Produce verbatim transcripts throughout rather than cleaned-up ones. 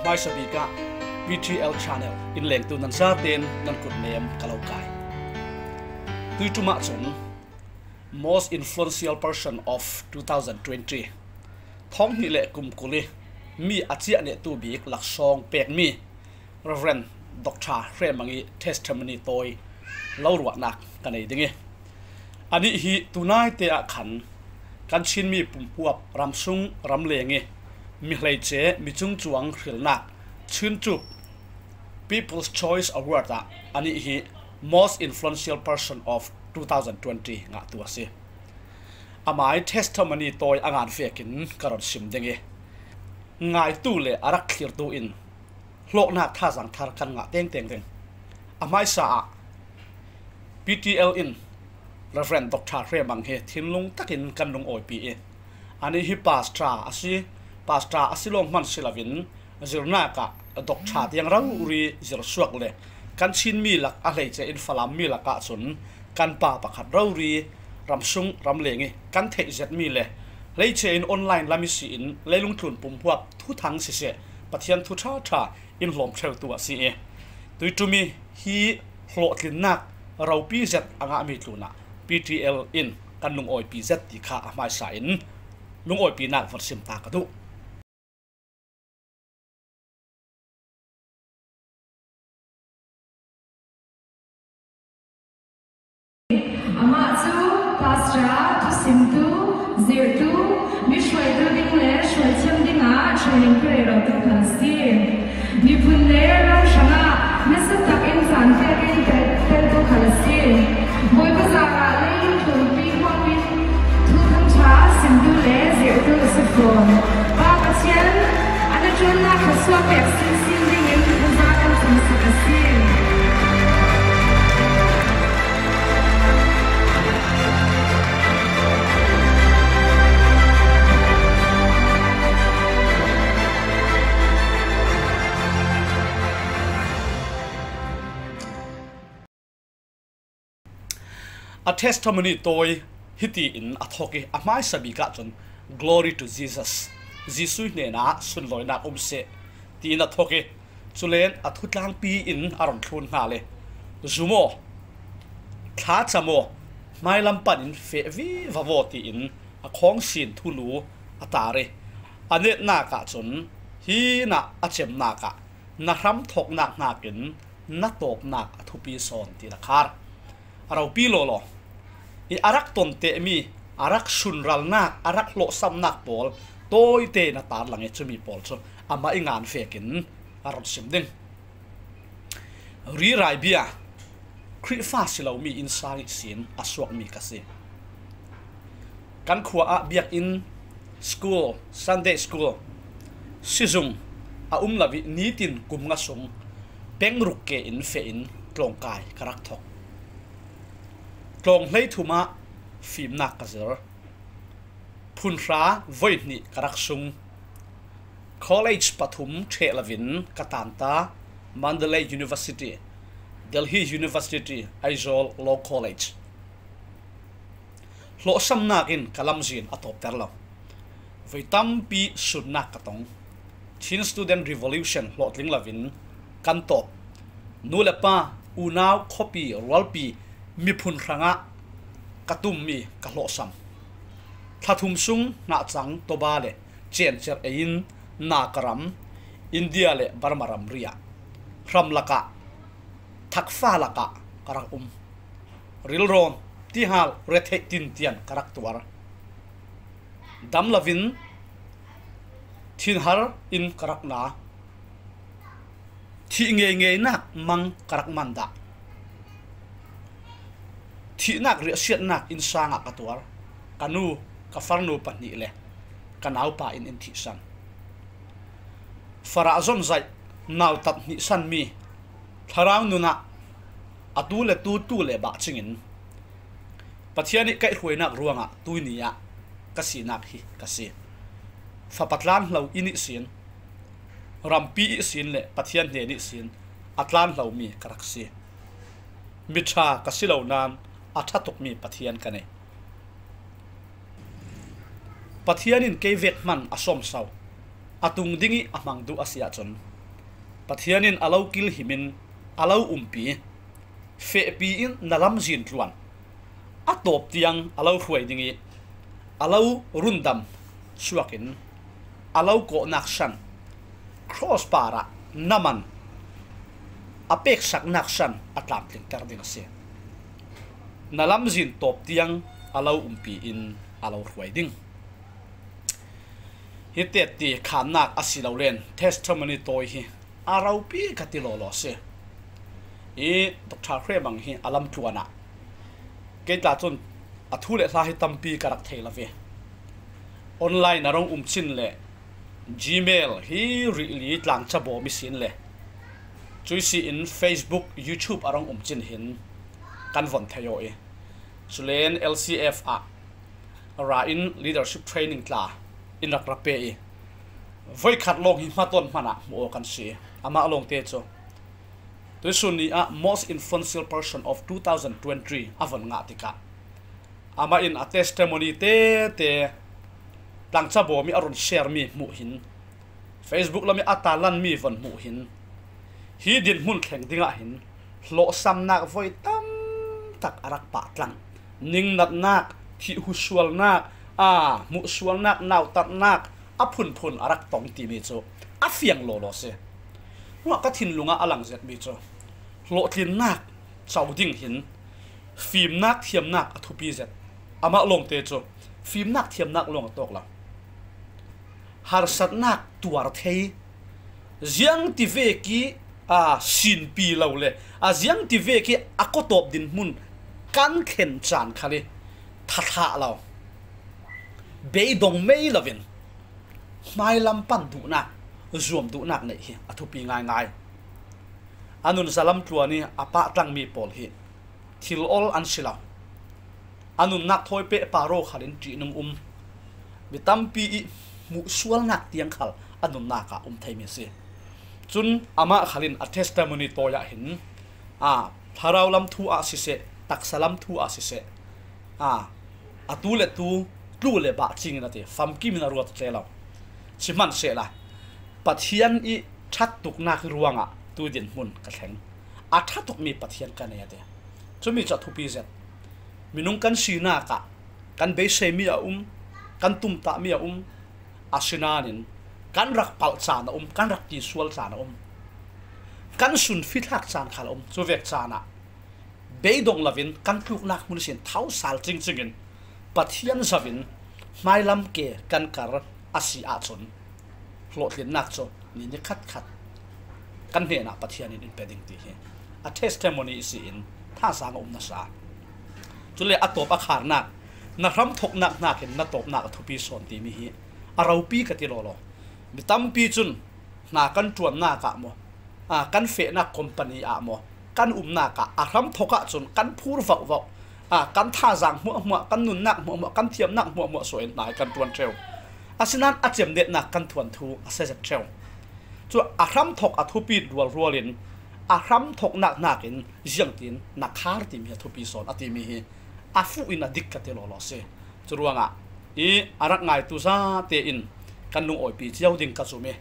Hmaisa bik ah P T L channel in lengtu nan zaten nan kut nem ka lo kai. Tuitum ah cun most influential person of two thousand twenty, thawng hnih le kum kul i mi a ciah nehtu bik laksawng pekmi Reverend Doctor Hre Mang i testimony tawi lo ruahnak ka nei ding i, anih hi tunaite ah khan kan Chinmi pumhuap ramsung ramleng i mi hleice mi cungcuang hrilnak Chin Tube People's Choice Award ah anih hi most influential person of two thousand twenty ngahtu a si. Amai testimony tawi a ngan vekin ka ron sim ding i, ngaitu le a rak thlirtu in hlawknak thazaang thar kan ngah tengteng ding. A hmaisa ah P T L in Reverend Doctor Hre Mang hi thinlung takin kan lungawipih i, anih hi pastor a si, pastor a si lawng hman si loin zirnak ah doctor tiang rori zirsuak le kan Chinmi lak a hleice in Falam mi lakah cun kan pa pakhat rori ramsung ramleng i kan theih zetmi le hleice in online lam i si in leilung tlun pumhuap thuthang siseh, Pathian thu ṭhaṭha in hlawm ṭheutu a si i, tuitum i hi hlawhtlinnak ropi zet a ngahmi tlunah P T L in kan lungawipih zet ti kha a hmaisa in lungawipinak von sim ta ka duh. Amah cu pastor, thusimtu, zirhtu, mihruaitu ding le hruaithiam dingah training ka rero tu kha a si. Miphun le ram hrangah nasa takin caan pek in tel, teltu kha a si. Bawipa zarah leilung tlunpi huang in thuthang ṭha simtu le zirhtu a si fawn. Pa Pathian, a na ṭuannak thluachuah pek sinsin dingin thuza kan cungsak a si. A testimony tawi hiti in a thawk i, a hmaisa bik ah cun, "Glory to Jesus, Jesuh hnenah sunlawinak um seh," tiin a thawk i, culen a thutlangpi in a run thlun hna le, "Zum aw, thla cam aw, hmailam pan in feh vivo aw," tiin a khawng sin thulu a tar i, a netnak ah cun, "Hi na a cemnak ah na hram thawknak hnakin na tawpnak a thupi sawn," tiin a khar. A ropi lawlaw i a rak tontehmi, a rak sunralnak, a rak hlawhsamnak pawl tawite na tarlang i, cumi pawl cu amah i ngan vekin a ron sim ding. Ri Raibia, Khrihfa si lomi innsang ihsin a suakmi ka si. Kan khua ah biakinn, school, Sunday school, sizung a um lo i nitin kum nga sung peng ruk ke in feh in tlawngkai ka rak thawk. Tlawng hleithum ah fimnak ka zir. Phunhra voihnih ka rak sung. College pathum ṭheh loin ka tanta, Mandalay University, Delhi University, Aizawl Law College. Hlawhsamnak in ka lamzin a tawpter lo. Voi tampi sunnak ka tong. Chin Student Revolution hlawhtling loin kan tawp. Nu le pa, unau, khuapi, rualpi, miphun hrangah ka tummi ka hlawhsam. Thla thum sung hnahcang, toba le ciancer ei in Nagaram, India le Burma ramri ah, hram lakah, thakfa lakah ka rak um. Rilrawn, tihal, retheih tintian ka rak tuar. Dam loin thinhar in ka rak na. Thih ngeingeinak mang ka rak man dah. Thihnak riahsiatnak innsang ah ka tuar. Ka nu, ka farnu pahnih le ka naupa in in thihsan. Farah zon zaih nautat hnihsanmi thlarau nun ah atu le tu, tu le bah cingin Pathian i kaihhruainak ruangah tuini ah ka sinak hi ka si. Fapa tlanhlo in ihsin, rampi ihsin le Pathian hnen ihsin a tlanhlomi ka rak si. Miṭha ka si lo nain a ṭha tukmi Pathian ka nei. Pathian in kei vek hman a sawmso, a tung ding i a hmang duh a si ahcun, Pathian in a lo kilhimin a lo umpi, fehpi in na lamzin tluan, a tawp tiang a lo hruai ding ih, a lo rundam suakin a lo kawhnak san, cross parah na man a peksaknak san a tlamtlingter ding a si. Na lamzin tawp tiang a lo umpi in a lo hruai ding. Hi teti khannak a si lo len testimony tawi hi a ropi ka ti lawlaw si. I Doctor Hre Mang hi a lamtluan ah kei tla cun a thu le hla hi tampi ka rak thei lo ve. Online a rong um cin le Gmail hi rihli tlangca bawm ihsin le cuisi in Facebook, YouTube a rong um cin hin kan von thei aw i, culen L C F ah ra in leadership training tla in rak ra pe i, voikhat lawng hi hmatawn hmanah hmuh aw kan si i, amah lawngte cu tuisun ni ah most influential person of two thousand twenty a von ngah tikah amah in a testimony tete tlangca bawm ih a run share mi hmuh hin, Facebook lam ih a talanmi von hmuh hin, hi dinhmun thleng dingah hin hlawhsamnak voi tam tak a rak pahtlang, ningnatnak, thihhusualnak, a hmuhsualnak, nautatnak a phunphun a rak tong timi cu a fiang lawlaw si. Ruah ka thinlung ah a lang zetmi cu hlawhtlinnak co ding hin fimnak thiamnak a thupi zet. Amah lawngte cu fimnak thiamnak lawng a tawk lo. Harsatnak tuar thei, ziang ti vek ih, aa, sinpi lo le, a ziang ti vek ih a kawtawp dinhmun kan thlen caan khal ih thathlah lo, beidong mei loin hmailam pan duhnak, zuam duhnak neih hi a thupi ngaingai. A nun zalam tluan ih a pahtlangmi pawl hi thil ol an si lo. A nunnak thawi peh paro khal in ṭihnung um, mi tampi ih hmuhsualnak tiang khal a nunnak ah um theimi a si. Cun amah khal in a testimony tawi ah hin, aa, thlarau lam thu ah siseh, taksa lam thu ah siseh, aa, atu le tu tlu le bah cingin a ti, famkim in a ruat ṭe lo. Sihmanhsehla Pathian ih ṭhat tuknak ih ruangah tu dinhmun ka thleng. A ṭha tukmi Pathian ka nei a ti. Cumi cu a thupi zet. Minung kan sinak ah kan beiseimi a um, kan tumtahmi a um, asinain kan rak palh caan a um, kan rak tisual caan a um, kan sunfithlak caan khal a um. Cuvek caan ah beidong loin kan tluknak hmun ihsin tho sal cingcing in Pathian zoh in hmailam ke kan kar a si ahcun hlawhtlinnak cu ni nikhatkhat kan hnenah Pathian in in pe ding ti hi a testimony ihsi in thazaang a um nasa. Cule a tawp a kharnak, na hramthoknak hnakin na tawpnak a thupi sawn timi hi a ropi ka ti lawlaw. Mi tampi cun hna kan ṭuannak ah maw, aa, kan fehnak company ah maw, kan umnak ah a hramthok ahcun kan phur vauhvauh, aa, kan thazaang hmuahhmuah, kan nunnak hmuahhmuah, kan thiamnak hmuahhmuah suah in hna hi kan ṭuan ṭheu. Asinain a cemdetnak kan thuanthu a si zet ṭheu. Cu a hramthok a thupi rualrual in a hramthoknak hnakin ziangtin na khar timi a thupi sawn a timi hi a fuh in a dik ka ti lawlaw si. Curuangah i a rak ngaitu zate in kan lungawipi cio ding ka zum i,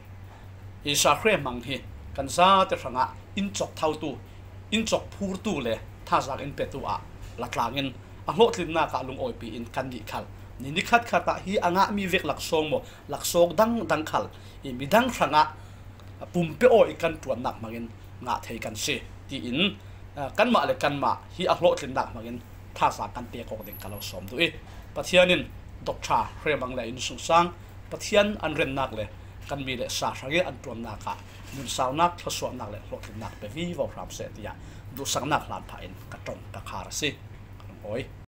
Isa Hre Mang hi kan zate hrangah in cawk thotu, in cawk phurtu le thazaang in petu ah la tlangin a hlawhtlinnak ah lungawipi in kannih khal ni nikhatkhat ah hi a ngahmi vek laksawng maw, laksawng dangdang khal i midang hrangah pumpe aw i kan ṭuannak hmangin ngah thei kan si, tiin, aa, kanmah le kanmah hi a hlawhtlinnak hmangin thazaang kan pek awk ding ka lo sawm duh i, Pathian in Doctor Hre Mang le a innsungsang, Pathian an rennak le kan mi le sa hrangih an ṭuannak ah nunsaunak, thluasuahnak le hlawhtlinnak pe vivo hram seh, tiah duhsaknak hlan phah in ka ṭong ka khar a si. Ka lungawi.